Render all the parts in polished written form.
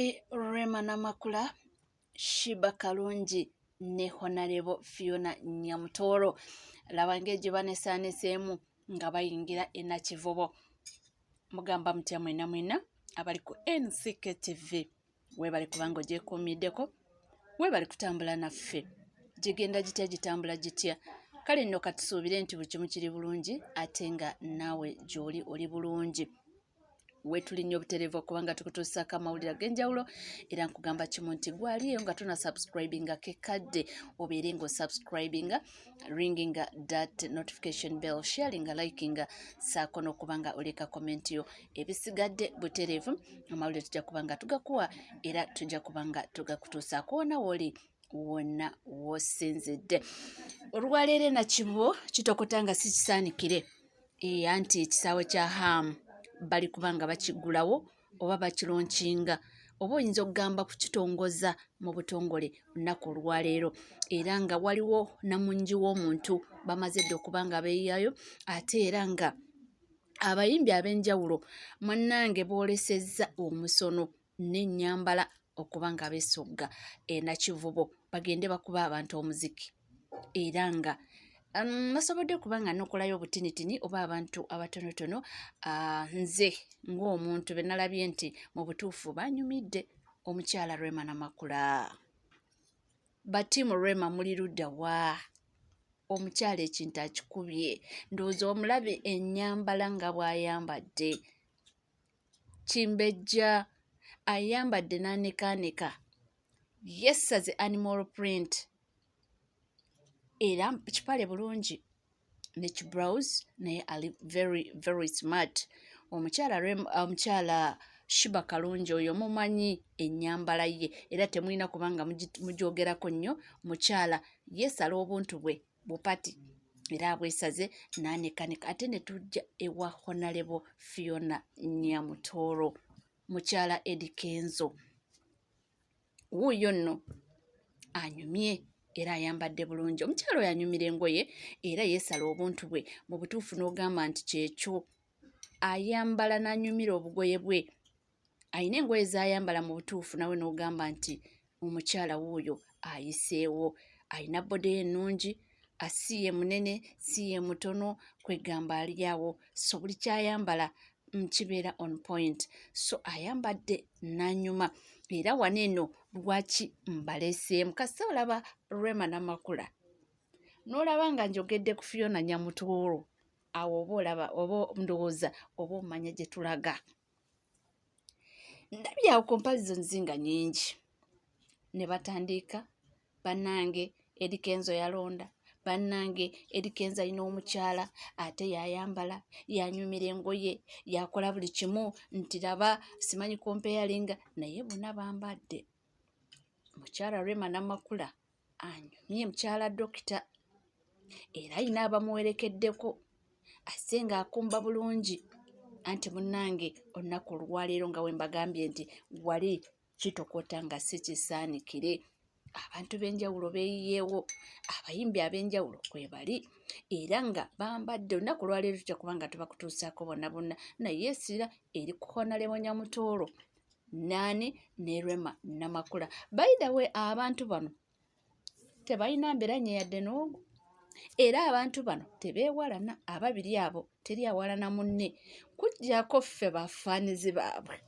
Omuyimbi Rema Namakula, Sheebah Karungi ne Honalebo Fiona Nyamutooro laba ngeri gye banesaaneseemu nga bayingira e Nakivubo. Mugamba mutya mwena mwena abali ku NCK TV, weebale kubanga ogyekuumiddeko, weebale kutambula naffe. Gigenda gitya, gitambula gitya? Kale nno katusuubire nti buli kimu kiri bulungi ate nga naawe gy'oli oli bulungi. Wetuli nnyo obutereevu okuba nga tukutuusaako amawulire ag'enjawulo, era nkugamba kimu nti gwaliyo nga tona subscribinga, kekadde obeere ng'osubscribinga, ringinga that notification bell, sharinga, likinga, saako n'okuba nga oleka comment yo. Ebisigadde butereevu amawulire tujja kuba nga tugakuwa era tujja kuba nga tugakutuusaako wona wooli, wonna w'osinzidde. Olwaleero Nakivubo kitokota nga si kisaanikire, anti ekisaawe kya Ham bali kuba nga bakiggulawo oba bakilaunchinga, oba oyinza okugamba kukitongoza mu butongole olunaku olwaleero, era nga waliwo namungi w'omuntu bamaze dda okuba nga beeyiyayo, ate era nga abayimbi ab'enjawulo munnange boolesezza omusono n'ennyambala okuba nga beesogga e Nakivubo bagende bakuba abantu omuziki, era nga basobodde okuba nga nokolayo obutinitini oba abantu abatonotono. Nze ng'omuntu be nalabye nti mu butuufu banyumidde omukyala Rema Namakula. Batiimu Rema muli ludda wa? Omukyala ekintu akikubye, ndowooza omulabe ennyambala nga bw'ayambadde kimbejja, ayambadde n'anekaaneka, yesaze animal print era kipale bulungi ne kibrows, naye ali very very smart omukyala. Omukyala Sheebah Karungi oyo mumanyi ennyambala ye, era temulina kubanga mugyogerako nnyo. Mukyala yeesala obuntu bwe bupati era abwesaze n'anekaneka. Ate ne tujja ewa Honorable Fiona Nyamutooro, mukyala Eddy Kenzo, wuuyo nno anyumye era ayambadde bulungi. Omukyala oyo anyumira engoye era yeesala obuntu bwe mu butuufu, n'ogamba nti kyekyo ayambala n'anyumira obugoye bwe. Ayina engoye z'ayambala mu butuufu nawe n'ogamba nti omukyala wuuyo ayiseewo. Ayina body ye ennungi, si ye munene, si ye mutono, kwegamba ali awo, so buli kyayambala kibeera on point. So ayambadde n'anyuma. Era wano eno lwaki mbaleeseemu, kasita olaba Rema Namakula n'olaba nga njogedde ku Fiona Nyamutooro, awo oba olaba oba ndowooza oba omanya gye tulaga. Ndabye awo comparisons nga nnyingi ne batandika, "Bannange, Eddy Kenzo yalonda, bannange, Eddy Kenzo alina omukyala ate yayambala, yanyumira engoye, yakola buli kimu, nti laba simanyi comparinga." Naye bonna bambadde. Mukyala Rema Namakula anyumye, mukyala dokita, era ayina abamuwerekeddeko, ate ng'akumba bulungi. Anti munnange olunaku olwaleero nga we mbagambye nti wali kitokota nga si kisaanikire, abantu b'enjawulo beeyiyeewo, abayimbi ab'enjawulo kwe bali era nga bambadde. Olunaku olwaleero tujja kuba nga tubakutuusaako bonna bonna, naye essira eri ku Honorable Nyamutooro naani ne Rema Namakula. By the way, abantu bano tebalina mbiranye yadde n'ogu, era abantu bano tebeewalana. Ababiri abo teri awalana munne kuggyako ffe bafaanizi baabwe,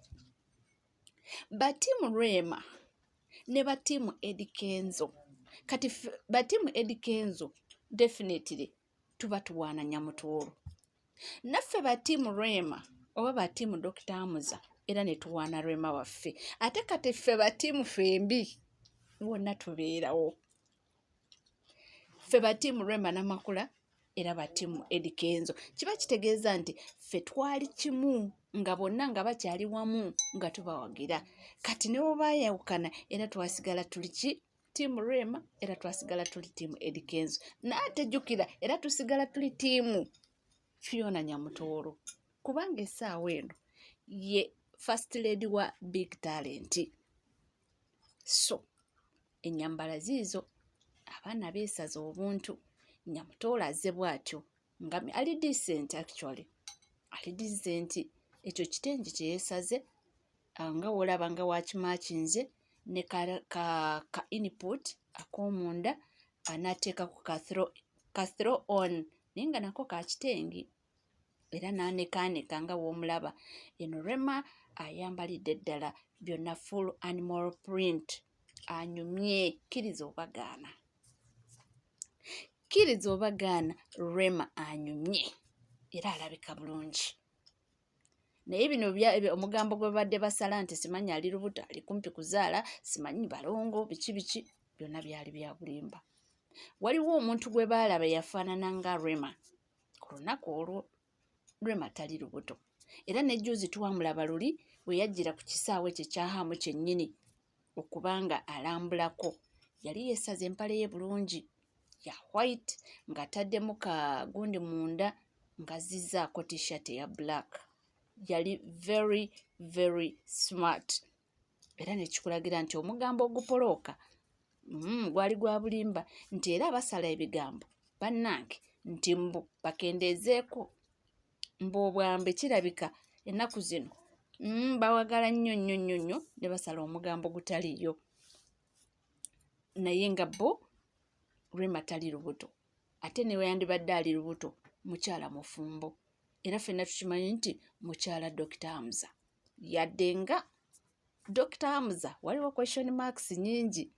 batiimu Rema ne batiimu Eddy Kenzo. Kati batiimu Eddy Kenzo definitely tuba tuwaana Nyamutooro, naffe batiimu Rema oba batiimu Dokita Amuza era ne tuwaana Rema waffe. Ate kati ffe batiimu fembi wonna tubeerawo, ffe batiimu Rema Namakula era batiimu Eddy Kenzo. Kiba kitegeeza nti ffe twali kimu nga bonna nga bakyali wamu nga tubawagira. Kati ne bwe baayawukana, era twasigala tuli ki? Ttiimu Rema, era twasigala tuli ttiimu Eddy Kenzo, naate jjukira era tusigala tuli ttiimu Fiona Nyamutooro, kubanga essaawa eno ye first lady wa Big Talent. So ennyambala ziizo, abaana beesaze obuntu. Nyamutooro azze bw'atyo nga ali decent, actually ali decent. Ekyo kitengi kye yeesaze. Nga w'olaba nga wakimakinze ne ka input ak'omunda, n'ateekako ka throw on, naye nga nako ka kitengi, era n'anekaaneka nga w'omulaba. Eno Rema ayambalidde ddala byonna full animal print, anyumye. Kkiriza oba gaana, kkiriza oba gaana, Rema anyumye era alabika bulungi. Naye bino omugambo gwe babadde basala nti simanyi ali lubuto, ali kumpi kuzaala, simanyi balongo, biki biki, byonna byali bya bulimba. Waliwo omuntu gwe baalaba yafaanana nga Rema ku lunaku olwo. Rema tali lubuto, era ne jjuuzi twamulaba luli bwe yajjira ku kisaawe kye kyahamu kyennyini okubanga alambulako. Yali yeesaze empale ye bulungi ya white, ng'ataddemu ka gundi munda, ng'azzizzaako T-shirt eya black. Yali very very smart, era nekikulagira nti omugambo ogupolooka gwali gwa bulimba, nti era abasala ebigambo bannange nti mbu bakendeezeeko, mbu obwambe kirabika ennaku zino bawagala nnyo nnyo nnyo nnyo ne basala omugambo gutaliiyo. Naye nga bo Rema tali lubuto, ate ne weyandibadde ali lubuto, mukyala mufumbo, era ffenna tukimanyi nti mukyala Dr Hamza. Yadde nga Dr Hamza waliwo question marks nyingi,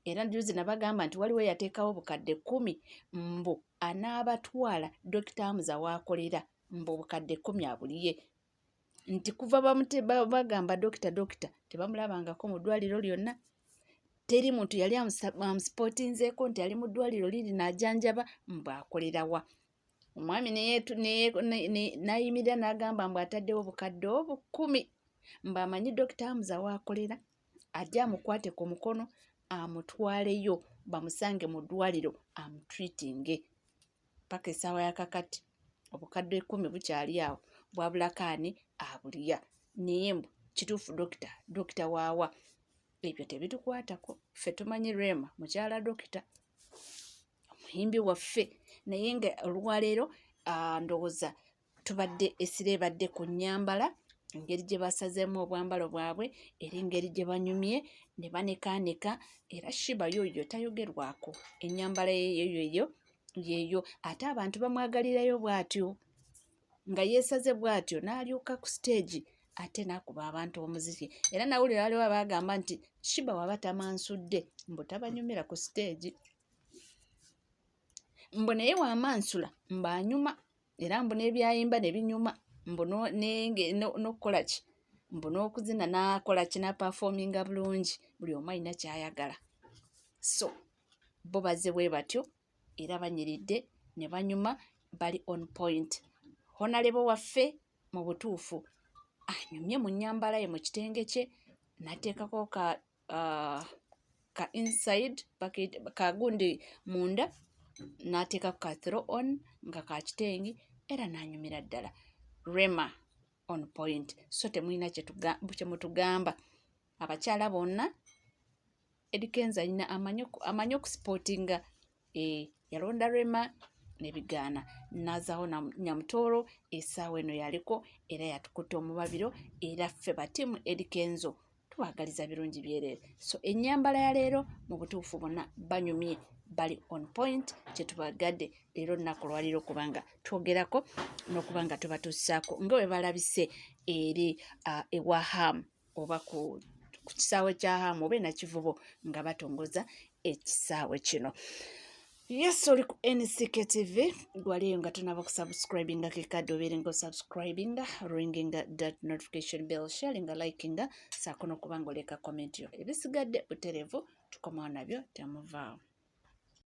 era juzi nabagamba nti waliwo yateekawo 10,000 mbu anaabatwala Dr Hamza waakolera, mbu 10,000 abuliye, nti kuva bagamba dokita dokita tebamulabangako mu ddwaliro lyonna. Teri muntu yali amusipootinzeeko nti ali mu ddwaliro liri n'ajanjaba, mbu akolerawa. Omwami n'ayimirira n'agamba mbu ataddewo 10,000, mbu amanyi Dokita Hamza waakolera, ajje amukwate ku mukono amutwaleyo bamusange mu ddwaliro amutreatinge. Paka essaawa ya kakati 10,000 bukyali awo, bwabulako ani abulya. Naye mbu kituufu dokita dokita waawa, ebyo tebitukwatako ffe. Tumanyi Rema mukyala dokita, omuyimbi waffe. Naye nga olwaleero ndowooza tubadde essira ebadde ku nnyambala, engeri gye basazeemu obwambalo bwabwe, era engeri gye banyumye ne banekaaneka. Era Sheebah yoyo tayogerwako, ennyambala yeyo yeyo yeyo, ate abantu bamwagalirayo bw'atyo nga yeesaze bw'atyo n'alyoka ku siteegi ate n'akuba abantu omuziki. Era nawulira waliwo abaagamba nti Sheebah waba tamansudde mbu tabanyumira ku siteegi, mbu naye wamansula mbu anyuma, era mbu n'ebyayimba ne binyuma, mbu n'okukola ki, mbu n'okuzina n'akola ki, n'apafoominga bulungi. Buli omu alina ky'ayagala, so bo bazze bwe batyo era banyiridde ne banyuma, bali on point. Honourable waffe mu butuufu anyumye mu nnyambala ye mu kitenge kye, n'ateekako ka inside ka gundi munda, n'ateekako ka throw on nga ka kitengi, era n'anyumira ddala. Rema on point, so temulina kye mutugamba. Abakyala bonna, Eddy Kenzo alina amanyi okusipootinga. Yalonda Rema nebigaana, n'azaawo Nyamutooro. Essaawa eno yaliko era yatukutte omubabiro, era ffe batiimu Eddy Kenzo tubaagaliza birungi byereere. So ennyambala ya leero mu butuufu bonna banyumye, bali on point. Kyetubagadde leero olunaku olwaleero kubanga twogerako n'okuba nga tubatuusaako nga bwe balabise eri ewa Ham oba ku kisaawe kya Ham oba enakivubo nga batongoza ekisaawe kino. Yes, oli ku NCK TV. Gwaliyo nga tonaba kusubscribinga, kekadde obeere nga osubscribinga, ringinga that notification bell, sharinga, likinga, saako n'okuba nga oleka comment yo. Ebisigadde butereevu tukomawo nabyo, temuvaawo.